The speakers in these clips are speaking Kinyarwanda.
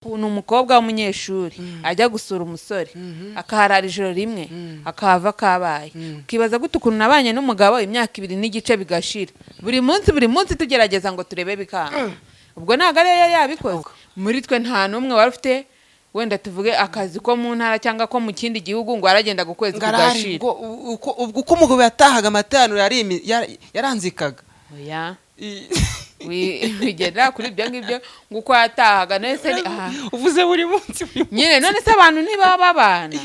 Ukuntu umukobwa w'umunyeshuri ajya gusura umusore, akaharara ijoro rimwe, akahava kabaye, ukibaza gute ukuntu nabanye n'umugabo imyaka 2 n'igice bigashira, buri munsi buri munsi tugerageza ngo turebe bikanga. Ubwo ntabwo ariyo yari yabikoze. Muri twe nta n'umwe wari ufite, wenda tuvuge, akazi ko mu ntara cyangwa ko mu kindi gihugu ngo aragenda ku kwezi Ngarahari. kugashira. Ubwo uko umugabo yatahaga amateraniro yaranzikaga. Oya. Wigendera kuri ibyo ngibyo ngo uko yatahaga none se aha. Uvuze buri munsi buri munsi. Nyine none se abantu ntibaba babana?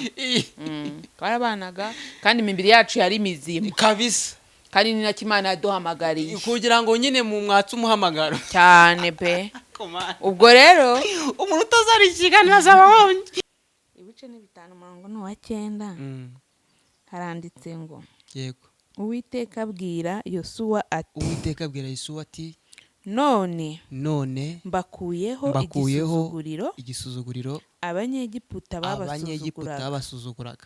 Twarabanaga kandi imibiri yacu yari mizima. Kabisa. Kandi ni nacyo Imana yaduhamagariye. Kugira ngo nyine mu mwatse umuhamagaro. Cyane pe. Komana. Ubwo rero umuntu utazara ikiganiro azaba ahombye. Ibice ni 5, umurongo ni uwa 9, haranditse ngo: "Uwiteka abwira Yosuwa ati: Uwiteka abwira Yosuwa ati: None none mbakuyeho mbakuyeho igisuzuguriro igisuzuguriro Abanyegiputa Abanyegiputa babasuzuguraga." babasuzuguraga.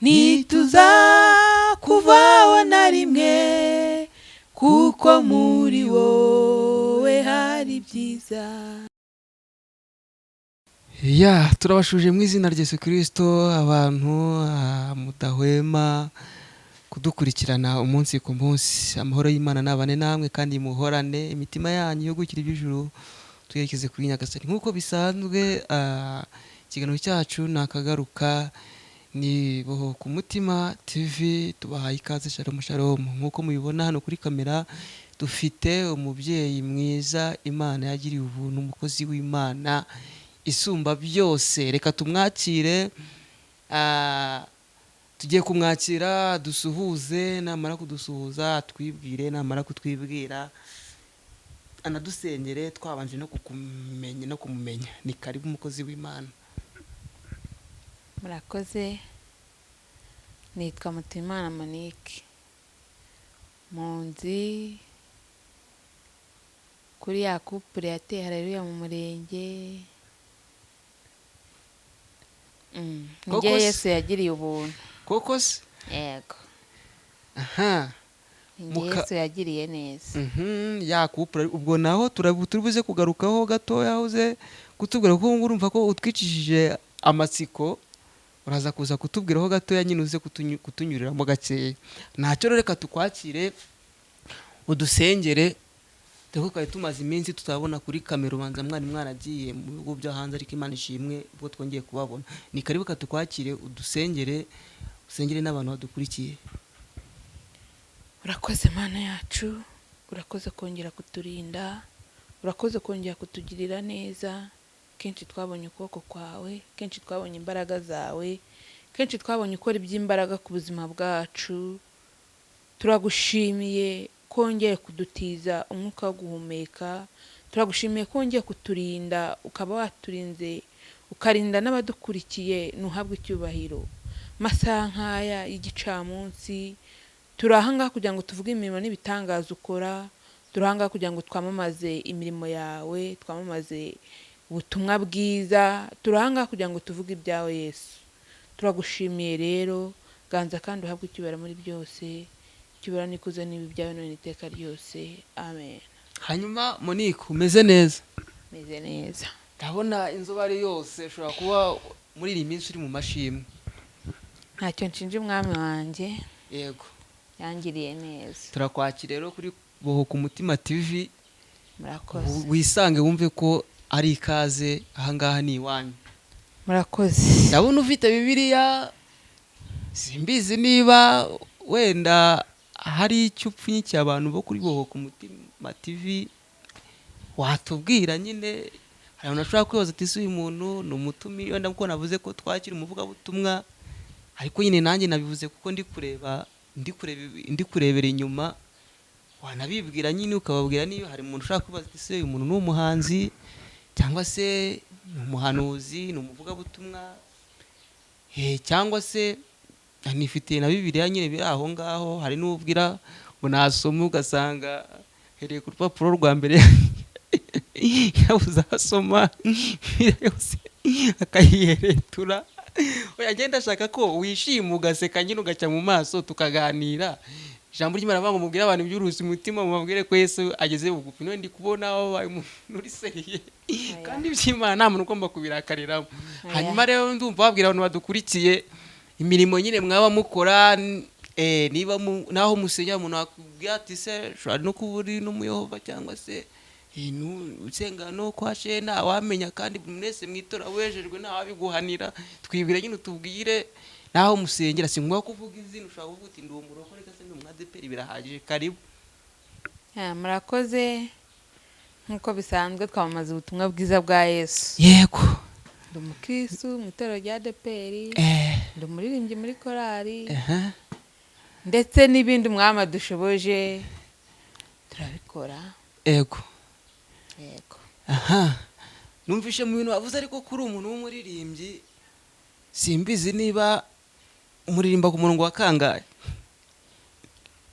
Ntituzakuvaho na rimwe, kuko muri wowe hari ibyiza. Ya, turabashuje mu izina rya Yesu Kirisito, abantu mudahwema kudukurikirana umunsi ku munsi. Amahoro y'Imana nabane namwe kandi muhorane imitima yanyu yo gukira iby'ijuru, twerekeze kuri Nyagasani. Nk'uko bisanzwe, ikiganiro cyacu ni akagaruka, ni Boho ku Mutima TV. Tubahaye ikaze. Shalom shalom. Nk'uko mubibona hano kuri kamera, dufite umubyeyi mwiza Imana yagiriye ubuntu, umukozi w'Imana isumba byose. Reka tumwakire. Tugiye kumwakira dusuhuze, namara kudusuhuza twibwire, namara kutwibwira anadusengere, twabanje no kukumenya no kumumenya. Ni karibu, umukozi w'Imana. Murakoze. Nitwa Mutimana Monique, munzi kuri ya couple yateye haleluya mu murenge. Ni Koko njye se? Yesu yagiriye ubuntu. Koko se? Yego. Aha. Ni njye Yesu yagiriye neza. Ya couple, ubwo naho turi buze kugarukaho gatoya, uze kutubwira, kuko ngubu urumva ko utwicishije amatsiko. Uraza kuza kutubwiraho gatoya nyine, uze kutunyuriramo gakeya. Ntacyo rero, reka tukwakire udusengere, dore ko twari tumaze iminsi tutabona kuri kamera, ubanza mwari mwaragiye mu bihugu byo hanze, ariko Imana ishimwe ubwo twongeye kubabona. Ni karibu, tukwakire udusengere, usengere n'abantu badukurikiye. Urakoze Mana yacu, urakoze kongera kuturinda, urakoze kongera kutugirira neza. Kenshi twabonye ukuboko kwawe, kenshi twabonye imbaraga zawe, kenshi twabonye ukora iby'imbaraga ku buzima bwacu. Turagushimiye kongera kudutiza umwuka wo guhumeka, turagushimiye kongera kuturinda, ukaba waturinze ukarinda n'abadukurikiye. Ntuhabwe icyubahiro. Masaha nk'aya y'igicamunsi, turi ahangaha kugira ngo tuvuge imirimo n'ibitangaza ukora, turi ahangaha kugira ngo twamamaze imirimo yawe, twamamaze ubutumwa bwiza, turi ahangaha kugira ngo tuvuge ibyawe Yesu. Turagushimiye rero, ganza kandi uhabwe icyubahiro muri byose. Icyubahiro n'ikuzo niba ibyawe none iteka ryose, amen. Hanyuma Monique, umeze neza? Meze neza. Ndabona inzobe ari yose, ushobora kuba muri iyi minsi uri mu mashimwe. Ntacyo nshinja umwami wanjye. Yangiriye neza. Turakwakira rero kuri Boho ku Mutima TV. Murakoze. Wisange, wumve ko ari ikaze, ahangaha ni iwanyu. Murakoze. Ndabona ufite Bibiliya, simbizi niba wenda hari icyo upfunyikiye abantu bo kuri Boho ku Mutima TV. Watubwira nyine, hari abantu bashobora kwibaza ati: "Ese uyu muntu ni umutumi?" Wenda kuko navuze ko twakira umuvugabutumwa, ariko nyine nanjye nabivuze kuko ndi kureba, ndi kurebera inyuma. Wanabibwira nyine, ukababwira niba hari umuntu ushobora kwibaza ati: "Ese uyu muntu ni umuhanzi cyangwa se ni umuhanuzi, ni umuvugabutumwa, cyangwa se nifitiye na Bibiliya nyine biri aho ngaho?" Hari n'ubwira ngo nasome, ugasanga hereye ku rupapuro rwa mbere yabuze aho asoma, Bibiliya yose akayiheretura. Oya, ngenda ashaka ko wishima, ugaseka nyine, ugacya mu maso, tukaganira. Ijambo ry'Imana rivuga ngo mubwire abantu iby'uruhusa umutima, mubabwire ko Yesu ageze bugufi. None ndi kubona wabaye umuntu uri sérieux, kandi iby'Imana nta muntu ugomba kubirakariramo. Hanyuma rero ndumva babwira abantu badukurikiye imirimo nyine mwaba mukora, niba naho musenya, umuntu wakubwira ati se ushobora no kuba uri n'umuyehova cyangwa se usenga no kwa she, ntawamenya, kandi buri wese mu itora wejejwe ntawabiguhanira. Twibwire nyine, utubwire naho musengera. Si ngombwa kuvuga izina, ushobora kuvuga uti ndi umurokore cyangwa se ndi umwadeperi, birahagije. Karibu. Murakoze. Nk'uko bisanzwe twamamaza ubutumwa bwiza bwa Yesu. Ndi umukristu mu itorero rya ADEPR, ndi umuririmbyi muri korali, ndetse n'ibindi Umwami adushoboje turabikora. Yego. Aha numvishe mu bintu wavuze, ariko kuri umuntu w'umuririmbyi, simbizi niba umuririmba ku murongo wa kangahe?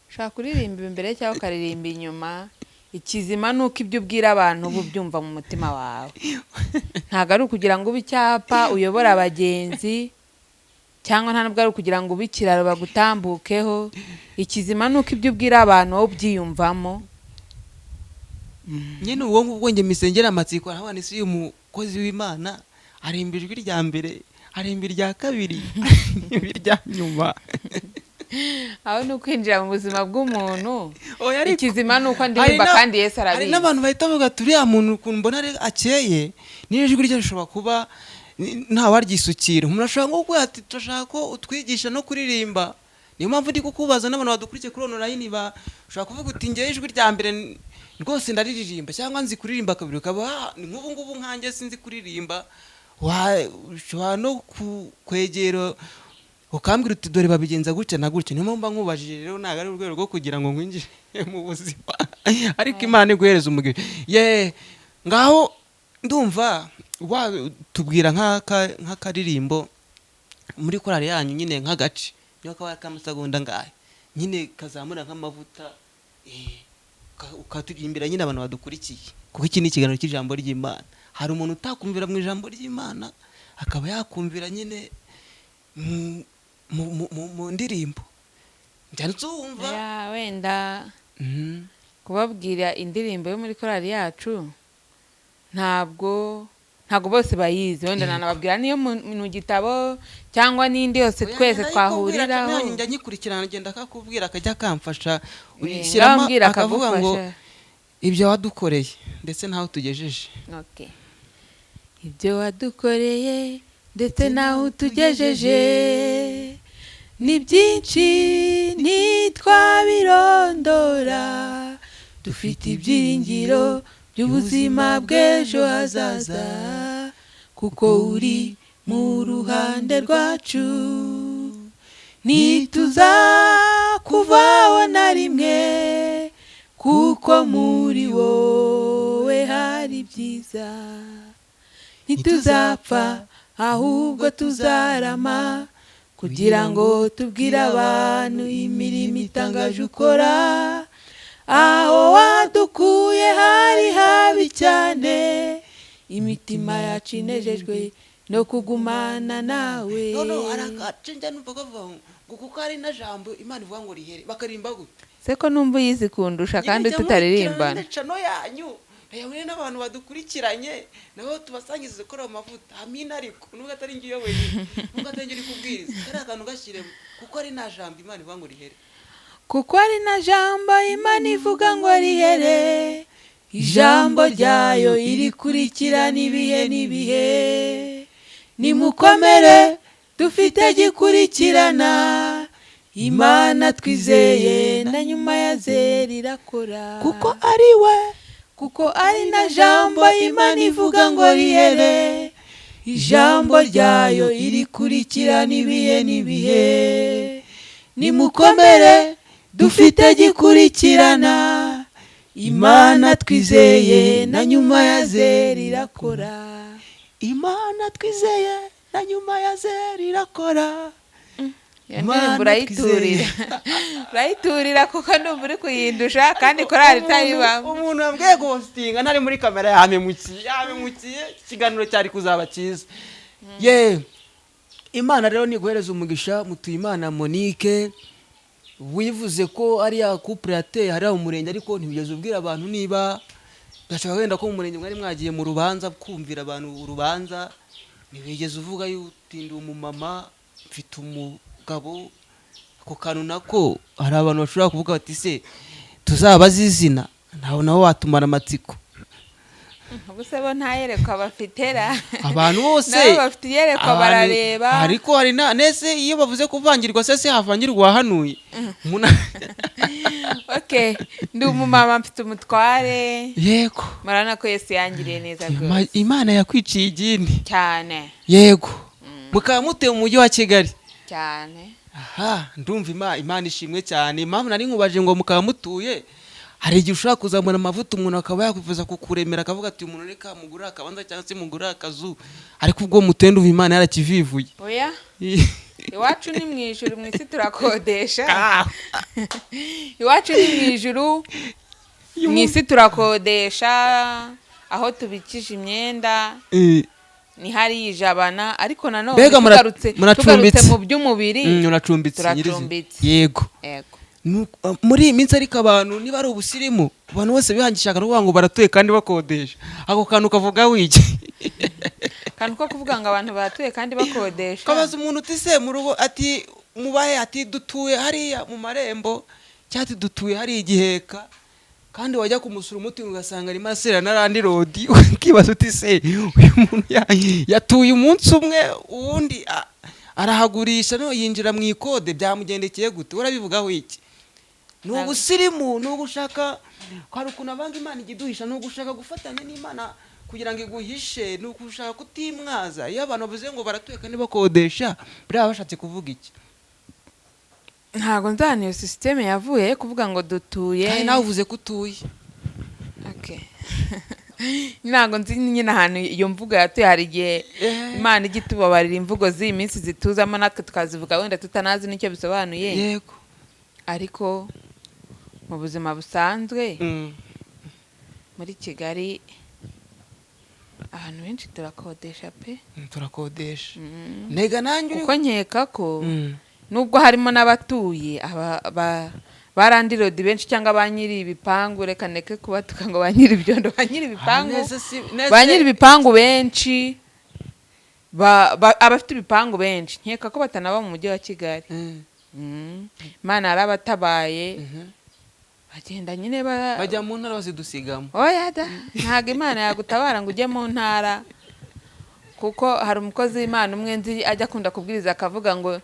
Ushobora kuririmba imbere cyangwa ukaririmba inyuma. Ikizima ni uko ibyo ubwira abantu uba ubyumva mu mutima wawe. Ntabwo ari ukugira ngo ube icyapa uyobore abagenzi, cyangwa nta nubwo ari ukugira ngo ube ikiraro bagutambukeho. Ikizima ni uko ibyo ubwira abantu wowe ubyiyumvamo. Nyine ubwo ngubwo njye misengera amatsiko, arahabona isi uyu mukozi w'Imana aremba ijwi rya mbere, aremba irya kabiri, aremba irya nyuma? Aho ni ukwinjira mu buzima bw'umuntu. Oya, ariko Ikizima ni uko hari ndirimba, kandi Yesu hari arabizi. n'abantu bahita bavuga ati uriya muntu ukuntu mbona ari akeye, niyo ijwi rye rishobora kuba ntawaryisukira. Umuntu ashobora nko kuvuga ati turashaka ko utwigisha no kuririmba. Niyo mpamvu ndi kukubaza, n'abantu badukurikiye kuri online ushobora kuvuga uti ngewe ijwi rya mbere rwose ndariririmba, cyangwa nzi kuririmba kabiri, ukaba ni nk'ubu ngubu nkanjye sinzi kuririmba. Ushobora no kwegera ukambwira uti dore babigenza gutya na gutya. Niyo mpamvu mba nkubajije rero, ntabwo ari urwego rwo kugira ngo nkwinjire mu buzima, ariko Imana iguhereza umugisha. Ye, ngaho ndumva watubwira nk'akaririmbo muri korali yanyu nyine, nk'agace niyo kaba k'amasegonda ngahe nyine, kazamura nk'amavuta, ukaturimbira nyine abantu badukurikiye, kuko iki ni ikiganiro cy'ijambo ry'Imana. Hari umuntu utakumvira mu ijambo ry'Imana, akaba yakumvira nyine mu ndirimbo njya nzumva. Ya, wenda kubabwira indirimbo yo muri korali yacu, ntabwo bose bayizi. Wenda nanababwira niyo mu gitabo cyangwa n'indi yose Oya, twese njya twahuriraho. ndayikubwira, njya nyikurikirana, ngenda akakubwira, akajya akamfasha. Ushyiramo Ngaho mbwira akavuga ngo akagufasha. Ibyo wadukoreye ndetse n'aho tugejeje. Okay. Ibyo wadukoreye ndetse n'aho utugejeje ni byinshi, ntitwabirondora. Dufite ibyiringiro by'ubuzima bw'ejo hazaza, kuko uri mu ruhande rwacu. Ntituzakuvaho na rimwe, kuko muri wowe hari byiza. Ntituzapfa, ahubwo tuzarama, kugira ngo tubwire abantu imirimo itangaje ukora. Aho wadukuye hari habi cyane, imitima yacu inejejwe no kugumana nawe. Noneho hari agace njya numva kavuga ngo kuko hari na jambo Imana ivuga ngo rihere, bakaririmba gute? Se ko numva uyizi kundusha kandi tutaririmbana? Channel yanyu ndayabone n'abantu badukurikiranye nabo tubasangize gukora amavuta. Amina. Ariko nubwo atari njye uyoboye, nubwo atari njye uri kubwiriza, kariya kantu gashyiremo, kuko ari nta jambo Imana ivuga ngo rihere. Kuko ari na jambo Imana ivuga ngo rihere, ijambo ryayo irikurikirana ibihe n'ibihe. Nimukomere, dufite gikurikirana. Imana twizeye na nyuma ya zeri irakora. Kuko ari we. Kuko ari na jambo Imana ivuga ngo rihere, ijambo ryayo irikurikirana ibihe n'ibihe. Nimukomere, dufite gikurikirana. Imana twizeye na nyuma ya zeri irakora. Imana twizeye na nyuma ya zeri irakora. Iyo ndirimbo urayiturira, urayiturira, kuko ndumva uri kuyindusha kandi korali itayibamo. Umuntu wambwiye guhostinga ntari muri kamera yamemukiye, yamemukiye. Ikiganiro cyari kuzaba cyiza. Ye, Imana rero niguhereza umugisha, Mutuyimana Monique. Wivuze ko ariya couple yateye hariya mu murenge, ariko ntibigeze ubwira abantu niba ndashaka wenda ko mu murenge mwari mwagiye mu rubanza kumvira abantu urubanza. Ntibigeze uvuga yuti ndi umumama, mfite umugabo. Ako kantu nako hari abantu bashobora kuvuga bati: "Se tuzabaze izina?" Ntawe nawe watumara amatsiko. Ubuse bo nta yerekwa bafite ra? Abantu bose Nabo bafite iyerekwa, barareba. Ariko hari na nese iyo bavuze kuvangirwa, se havangirwa uwahanuye? Okay, ndi umumama, mfite umutware. Murabona ko Yesu yangiriye neza rwose. Imana yakwiciye igini. Cyane. Yego, mukaba mutuye mu mujyi wa Kigali? Cyane. Aha ndumva Imana ishimwe cyane. Impamvu nari nkubaje ngo mukaba mutuye, hari igihe ushobora kuzamura amavuta, umuntu akaba yakwifuza kukuremera, akavuga ati: "Umuntu reka mugurire akabanza cyangwa se mugurire akazu." Ariko ubwo mutuye, ndumva Imana yarakivivuye. Oya, iwacu ni mu ijuru, mu isi turakodesha. Iwacu ni mu ijuru, mu isi turakodesha. Aho tubikije imyenda ni hariya ijabana, ariko nanone Mbega tugarutse muracumbitse. tugarutse mu by'umubiri, Muracumbitse nyirizina. Turacumbitse. Yego. Yego. Muri iyi minsi ariko abantu niba ari ubusirimu, abantu bose bihangishaga no kuvuga ngo baratuye kandi bakodesha. Ako kantu kavuga wiki? Akantu ko kuvuga ngo abantu batuye kandi bakodesha? Kabaza umuntu uti: "Se mu rugo?" Ati: "Mubahe?" Ati: "Dutuye hariya mu marembo," cyangwa ati: "Dutuye hariya igiheka." Kandi wajya kumusura umuti ugasanga arimo arasera na landlord, ukibaza uti: "Se uyu muntu yatuye umunsi umwe, uwundi arahagurisha, no yinjira mu ikode, byamugendekeye gute?" Urabivugaho iki? Ni ubusirimu, ni ugushaka? Hari ukuntu abanga Imana ijya iduhisha. Ni ugushaka gufatanya n'Imana kugira ngo iguhishe? Ni ugushaka kutimwaza? Iyo abantu bavuze ngo baratuye kandi bakodesha, buriya baba bashatse kuvuga iki? Ntabwo nzana iyo sisiteme yavuye yo kuvuga ngo dutuye. Kandi nawe uvuze ko utuye. Okay. Ntabwo nzi nyine ahantu iyo mvugo yatuye. Hari igihe Imana ijya itubabarira imvugo z'iyi minsi zituzamo, natwe tukazivuga wenda tutanazi n'icyo bisobanuye. Ariko mu buzima busanzwe, muri Kigali abantu benshi turakodesha pe. Turakodesha. Ntega nanjye uri Kuko nkeka ko nubwo harimo n'abatuye, ba landlord benshi cyangwa ba nyiri ibipangu, reka ndeke kubatuka ngo ba nyiri ibyondo, ba nyiri ibipangu, ba nyiri ibipangu benshi, abafite ibipangu benshi nkeka ko batanaba mu mujyi wa Kigali. Imana yarabatabaye, bagenda nyine Bajya mu ntara bazidusigamo. Oya da, ntabwo Imana yagutabara ngo ujye mu ntara, kuko hari umukozi w'Imana umwe nzi ajya akunda kubwiriza akavuga ngo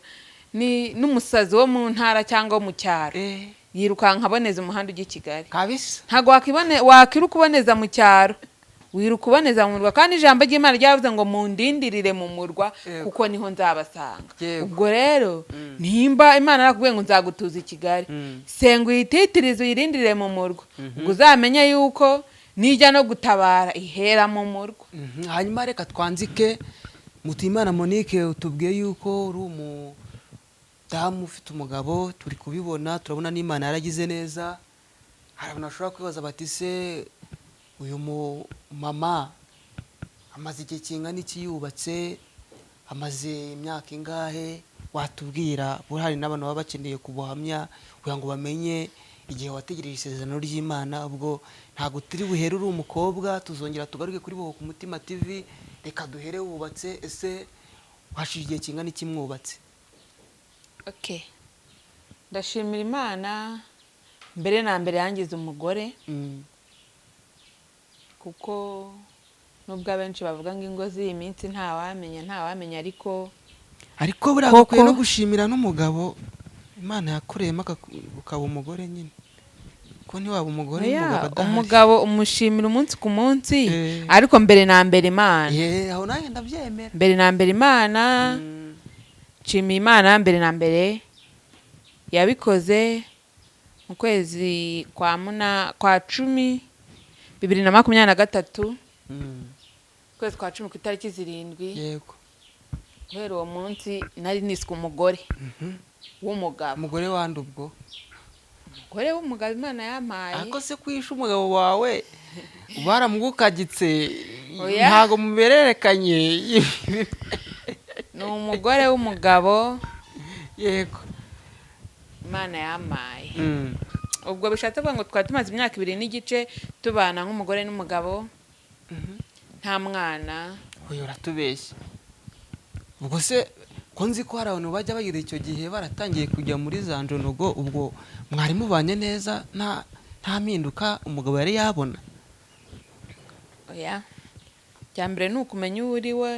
ni n'umusazi wo mu ntara cyangwa wo mu cyaro yirukanka aboneza umuhanda ujya i Kigali. Kabisa. Ntabwo wakiruka uboneza mu cyaro, wiruka uboneza mu murwa. Kandi ijambo ry'Imana ryavuze ngo: "Mundindirire mu murwa, kuko niho nzabasanga." Ubwo rero nimba Imana yarakubwiye ngo nzagutuza i Kigali, senga uyititirize, uyirindire mu murwa, ubwo uzamenye yuko nijya no gutabara ihera mu murwa. Hanyuma reka twanzike. Mutuyimana Monique, utubwiye yuko uri umudamu ufite umugabo, turi kubibona, turabona n'Imana yaragize neza. Hari abantu bashobora kwibaza bati: "Se uyu mumama amaze igihe kingana iki yubatse? Amaze imyaka ingahe?" Watubwira? Buriya hari n'abantu baba bakeneye kubuhamya kugira ngo bamenye igihe wategereje isezerano ry'Imana. Ubwo ntabwo turi buhere uri umukobwa, tuzongera tugaruke kuri Boho ku Mutima TV. Reka duhere wubatse. Ese washije igihe kingana iki mwubatse? Okay, ndashimira Imana mbere na mbere yangize umugore, kuko nubwo abenshi bavuga ngo ingo z'iyi minsi ntawamenya, ntawamenya, ariko Ariko buriya Koko. dukwiye no gushimira n'umugabo Imana yakureyemo ukaba umugore nyine, ko ntiwaba umugore Oya, n'umugabo adahari. Umugabo umushimira umunsi ku munsi, ariko mbere na mbere Imana. Aho nanjye ndabyemera. Mbere na mbere Imana. Nshimiye Imana mbere na mbere yabikoze mu kwezi kwa 10 2023, ukwezi kwa 10 ku itariki 7. Guhera uwo munsi nari niswe umugore w'umugabo. Umugore wande ubwo? Umugore w'umugabo Imana yampaye. Ariko se kwisha umugabo wawe baramugukagitse? Oya. Ntabwo mubererekanye. Ni umugore w'umugabo. Imana yamaye. Ubwo bishatse kuvuga ngo twari tumaze imyaka 2 n'igice tubana nk'umugore n'umugabo, nta mwana. Oya, uratubeshya. Ubwo se ko nzi ko hari abantu bajya bagira icyo gihe baratangiye kujya muri za njonogo, ubwo mwari mubanye neza, nta mpinduka umugabo yari yabona? Oya, icya mbere ni ukumenya uwo uri we,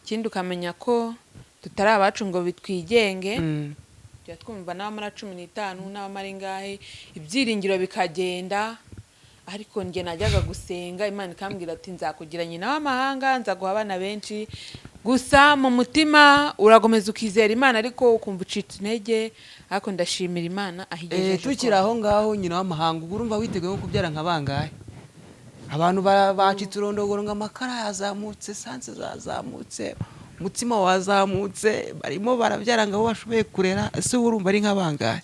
ikindi ukamenya ko tutari abacu ngo bitwigenge. Tujya twumva n'abamara 15 n'abamara ingahe, ibyiringiro bikagenda. Ariko njye najyaga gusenga, Imana ikambwira ati: "Nzakugira nyina w'amahanga, nzaguha abana benshi." Gusa mu mutima urakomeza ukizera Imana, ariko ukumva ucitse intege. Ariko ndashimira Imana aho igejeje. Tukiri aho ngaho, nyina w'amahanga, ubwo urumva witeguye nko kubyara nka bangahe? Abantu bacitse urondogoro ngo amakara yazamutse, essence zazamutse, umutsima wazamutse, barimo barabyara ngo abo bashoboye kurera. Ese ubu urumva ari nka bangahe?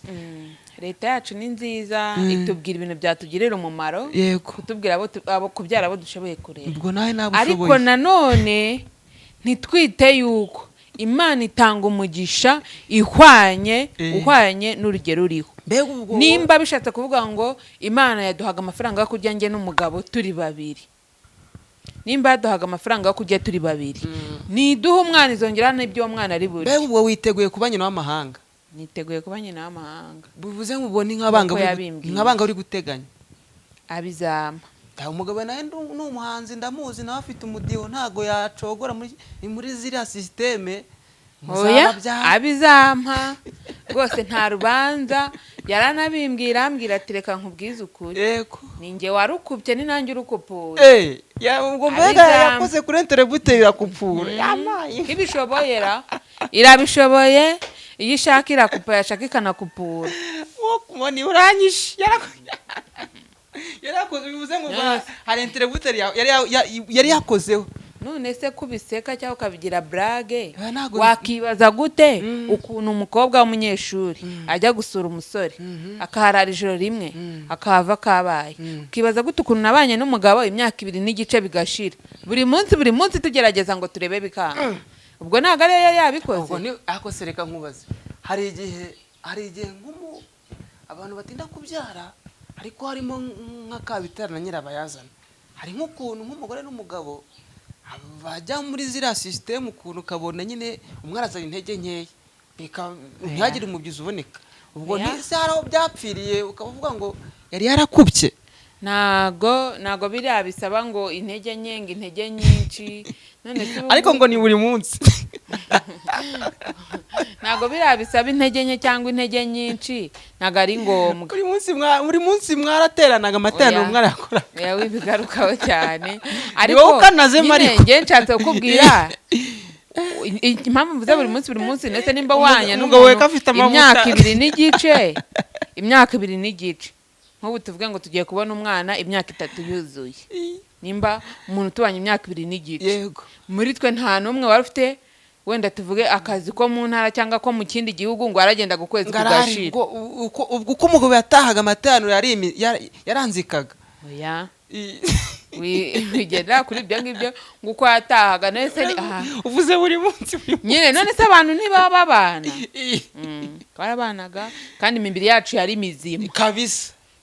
Leta yacu ni nziza, itubwira ibintu byatugirira umumaro, kutubwira abo kubyara abo dushoboye kurera. Ubwo nawe ntabwo Ariko ushoboye. nanone ntitwite yuko Imana itanga umugisha ihwanye uhwanye n'urugero uriho. Mbega ubwo Nimba bishatse kuvuga ngo Imana yaduhaga amafaranga yo kurya njye n'umugabo turi babiri, nimba yaduhaga amafaranga yo kurya turi babiri, niduha umwana izongera n'ibyo uwo mwana ari burye. Mbega ubwo witeguye kuba nyina w'amahanga? Niteguye kuba nyina w'amahanga. Bivuze ngo ubwo ni nk'abanga Nk'uko yabimbwiye. Nk'abanga uri guteganya? Abizama. Umugabo nawe ni umuhanzi, ndamuzi, nawe afite umudiho, ntago yacogora muri ziriya système. Oya. Muzababyara. Abizampa rwose, nta rubanza. Yaranabimbwira, ambwira ati: "Reka nkubwize ukuri, ni njye warukubye, ni nanjye urukupuye." Ubwo mbega Abizampa. yakoze kuri interrupteur irakupfura, yamaye. Ibishoboyera, irabishoboye. Iyo ishaka irakupa, yashaka ikanakupura. Moni uranyishe. Yarakoze, bivuze ngo Yes. hari interrupteur yari yakozeho. None se kubiseka cyangwa ukabigira blague, Ntabwo wakibaza gute ukuntu umukobwa w'umunyeshuri ajya gusura umusore akaharara ijoro rimwe akahava kabaye? Ukibaza gute ukuntu nabanye n'umugabo imyaka 2 n'igice bigashira, buri munsi buri munsi tugerageza ngo turebe bikanga? Ubwo ntabwo ariyo yari yabikoze. Ubwo ni ako se, reka nkubaze, hari igihe nk'umu abantu batinda kubyara, ariko harimo nk'akabitara na nyirabayazana, hari nk'ukuntu nk'umugore n'umugabo bajya muri ziriya système, ukuntu ukabona nyine umwe arazana intege nkeya, ntihagire umubyizi uboneka. Ubwo Oya. ntise hari aho byapfiriye ukaba uvuga ngo yari yarakubye? Ntago biriya bisaba ngo intege nke, ngo intege nyinshi. None se ubu Ariko ngo ni buri munsi. Ntago biriya bisaba intege nke cyangwa intege nyinshi, ntago ari ngombwa. Buri munsi mwarateranaga amateraniro? Oya. Mwarakora? Oya, wibigarukaho cyane. Ni wowe ukanazemo. Nyine Ariko. njye nshatse kukubwira impamvu mvuze buri munsi buri munsi. Ndetse nimba wanya Umugabo we n'umuntu ko afite amavuta. imyaka 2 n'igice, imyaka 2 n'igice, nk'ubu tuvuge ngo tugiye kubona umwana imyaka 3 yuzuye, nimba umuntu tubanye imyaka 2 n'igice, muri twe nta n'umwe wari ufite, wenda tuvuge, akazi ko mu ntara cyangwa ko mu kindi gihugu ngo aragenda ku kwezi Ngarari kugashira. Ubwo uko umugabo yatahaga amateraniro yaranzikaga. Oya, wigendera kuri ibyo ngibyo ngo uko yatahaga. None se aha Uvuze buri munsi buri munsi. Nyine none se abantu ntibaba babana? Twarabanaga kandi imibiri yacu yari mizima.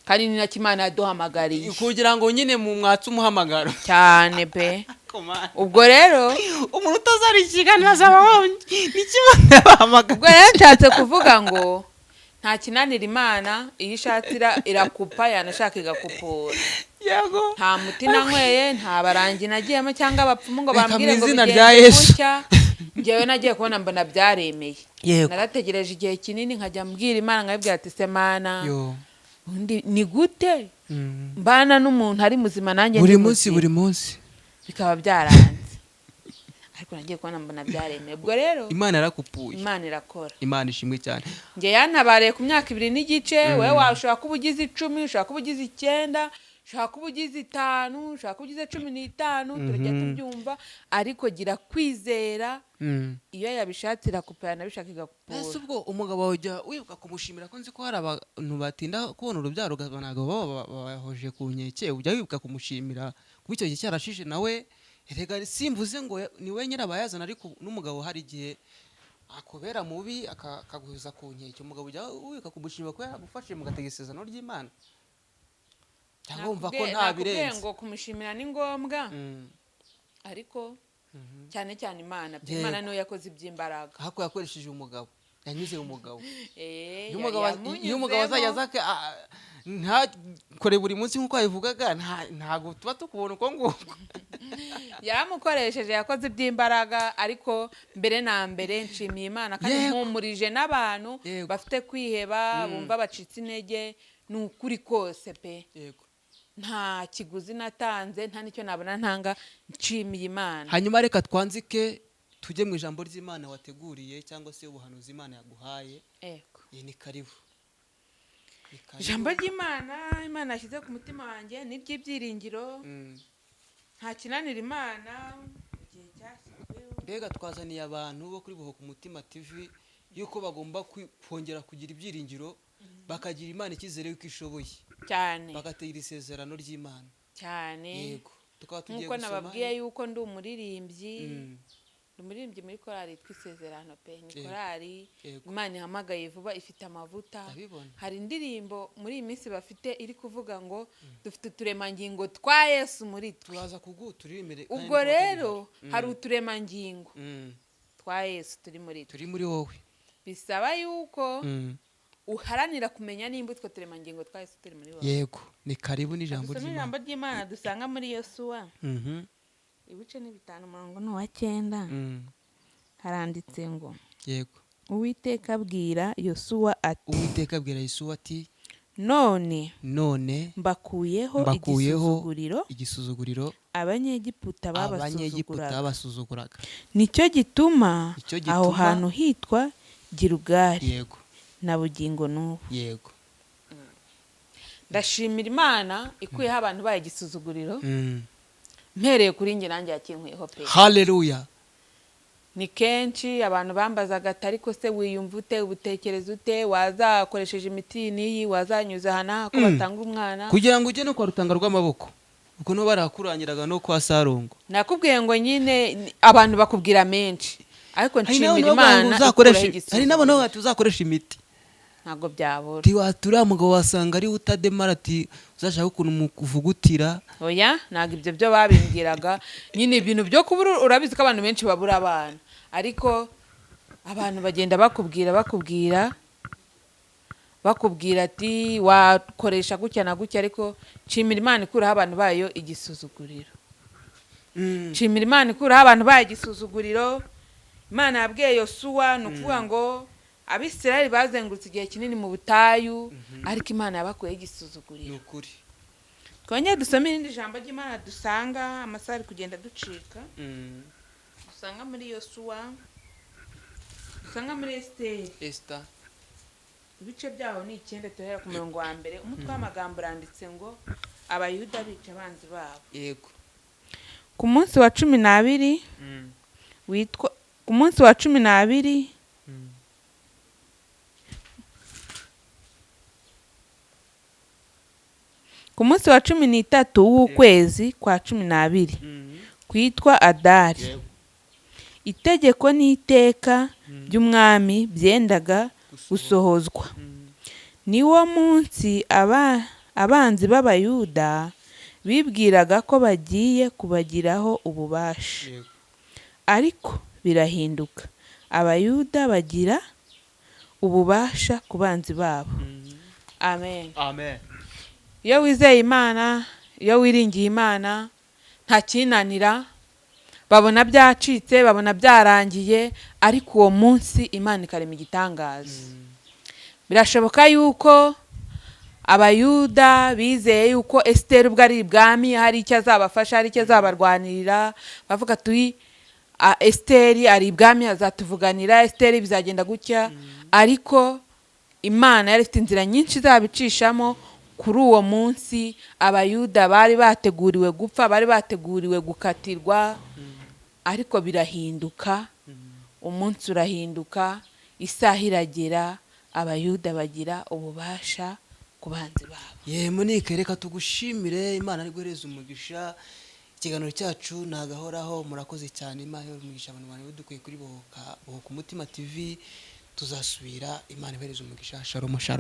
Kandi ni nacyo Imana yaduhamagariye. Kugira ngo nyine mu mwatsi umuhamagaro. Cyane pe. Komana. Ubwo rero Umuntu utazara ikiganiro azaba wabonye n'ikimana yabahamagara. Ubwo rero nshatse kuvuga ngo nta kinanira Imana. Iyo ishatse irakupa, yanashaka igakupura. Nta muti nanyweye, nta barangi nagiyemo cyangwa abapfumu ngo Reka bambwire mu ngo izina bigenze rya Yesu. gutya. Njyewe nagiye kubona mbona byaremeye. Narategereje igihe kinini, nkajya mbwira Imana, nkabibwira ati: "Se Mana, Yo. ubundi ni gute mbana n'umuntu ari muzima nanjye Buri ndi munsi muzima?" buri munsi. Bikaba byaranze, ariko nagiye kubona mbona byaremeye. Ubwo rero Imana yarakupuye. Imana irakora. Imana ishimwe cyane. Njye yantabariye ku myaka 2 n'igice. Wowe washobora kuba ugize 10, ushobora kuba ugize 9, ushobora kuba ugize 5, ushobora kuba ugize 15, turajya tubyumva. Ariko gira kwizera, iyo yabishatse irakupa, yanabishaka igakupura. Ese ubwo umugabo wawe ujya wibuka kumushimira? Ko nzi ko hari abantu batinda kubona urubyaro ugasanga ntabwo baba bahoje ku nkeke, ujya wibuka kumushimira kuba icyo gihe cyarashije? Nawe erega simvuze ngo ni we nyirabayazana, ariko n'umugabo hari igihe Akubera mubi, akaguhoza ku nkeke. Umugabo ujya wibuka kumushima ko yaragufashije mugatega isezerano ry'Imana, cyangwa wumva ko nta Nakubwiye birenze? ngo kumushimira ni ngombwa, ariko cyane cyane Imana pe. Imana niyo yakoze iby'imbaraga. Ariko yakoresheje umugabo, yanyuze mu mugabo. Eh, Iyo umugabo iyo umugabo azajya aza ntakore buri munsi nk'uko yabivugaga, ntabwo tuba tukubona uko nguko. Yaramukoresheje, yakoze iby'imbaraga, ariko mbere na mbere nshimiye Imana kandi mpumurije n'abantu bafite kwiheba, bumva bacitse intege. Ni ukuri kose pe, nta kiguzi natanze, nta n'icyo nabona ntanga, nshimiye Imana. Hanyuma reka twanzike tujye mu ijambo ry'Imana wateguriye, cyangwa se ubuhanuzi Imana yaguhaye. Yego. Iyi ni karibu. Ni karibu. Ijambo ry'Imana Imana yashyize ku mutima wanjye ni iry'ibyiringiro. Nta kinanira Imana mu gihe cyashyizweho. Mbega twazaniye abantu bo kuri Bohoka Umutima TV yuko bagomba kongera kugira ibyiringiro, bakagira Imana icyizere yuko ishoboye, Cyane. bagatera isezerano ry'Imana. Cyane. Yego, tukaba tugiye Nk'uko gusoma. nababwiye yuko ndi umuririmbyi, ndi umuririmbyi muri korali yitwa Isezerano pe. Ni korali Imana ihamagaye vuba, ifite amavuta. Ndabibona. Hari indirimbo muri iyi minsi bafite iri kuvuga ngo dufite uturemangingo twa Yesu muri twe. Turaza kuguha turirimire kandi Ubwo niko rero bakabihari. hari uturemangingo twa Yesu turi muri twe. Turi muri wowe. Bisaba yuko uharanira kumenya nimba utwo turemangingo twa Yesu turi muri wowe. Yego, ni karibu n'ijambo Dusome ry'Imana. ijambo ry'Imana dusanga muri Yosuwa, ibice ni 5, umurongo ni uwa 9. Haranditse ngo: Uwiteka abwira Yosuwa ati: Uwiteka abwira Yosuwa ati: None None mbakuyeho mbakuyeho igisuzuguriro igisuzuguriro Abanyegiputa Abanyegiputa babasuzuguraga. babasuzuguraga. Nicyo gituma Nicyo aho gituma hantu hitwa Gilugali na bugingo n'ubu. Ndashimira Imana ikuyeho abantu bayo igisuzuguriro. Mpereye kuri njye, nanjye yakinkwiyeho pe. Haleluya. Ni kenshi abantu bambazaga ati: "Ariko se wiyumva ute, ubutekereza ute, wazakoresheje imiti n'iyi, wazanyuze aha n'aha ko batanga umwana?" Kugira ngo ujye no kwa rutanga rw'amaboko, ubwo nibo barakurangiraga no kwa Sarongo. Nakubwiye ngo nyine abantu bakubwira menshi, ariko Hari n'abantu nshimira bavuga ngo Imana uzakoreshe, ikuraho hari n'abantu igisuzuguriro. bavuga ati uzakoresha imiti. Ntabwo byabura. Ati waturiya mugabo wasanga ari utademara, ati uzashaka ukuntu mukuvugutira. Oya, ntabwo ibyo byo babimbwiraga. Nyine ibintu byo kubura, urabizi ko abantu benshi babura abana, ariko abantu bagenda bakubwira, bakubwira, bakubwira ati wakoresha gutya na gutya, ariko nshimira Imana ikuraho abantu bayo igisuzuguriro. Nshimira Imana ikuraho abantu bayo igisuzuguriro. Imana yabwiye Yosuwa, ni ukuvuga ngo Abisirayeli bazengurutse igihe kinini mu butayu, ariko Imana yabakuyeho igisuzuguriro. Ni ukuri. Twongere dusome irindi jambo ry'Imana dusanga, amasaha ari kugenda ducika, dusanga muri Yosuwa, dusanga muri Esiteri. Esita. Ibice byaho ni 9, tuhera ku murongo wa 1. Umutwe w'amagambo uranditse ngo: Abayuda bica abanzi babo. Ku munsi wa 12 witwa ku munsi wa 12, ku munsi wa 13 w'ukwezi kwa 12 kwitwa Adari, itegeko n'iteka by'umwami byendaga gusohozwa. Niwo munsi abanzi b'Abayuda bibwiraga ko bagiye kubagiraho ububasha, ariko birahinduka, Abayuda bagira ububasha ku banzi babo. Amen. Amen. Iyo wizeye Imana, iyo wiringiye Imana, nta kinanira. Babona byacitse, babona byarangiye, ariko uwo munsi Imana ikarema igitangaza. Birashoboka yuko Abayuda bizeye yuko Esiteri ubwo ari ibwami hari icyo azabafasha, hari icyo azabarwanirira. Bavuga tuyi Esiteri ari ibwami azatuvuganira, Esiteri bizagenda gutya, ariko Imana yari ifite inzira nyinshi izabicishamo. Kuri uwo munsi Abayuda bari bateguriwe gupfa, bari bateguriwe gukatirwa, ariko birahinduka, umunsi urahinduka, isaha iragera, Abayuda bagira ububasha ku banzi babo. Ye Monique, reka tugushimire, Imana ari guhereza umugisha. Ikiganiro cyacu nagahoraho. Murakoze cyane. Imana ibahe umugisha, abantu bari dukwiye kuri Bohoka, Bohoka Umutima TV. Tuzasubira. Imana ibahereze umugisha. Shalom, shalom.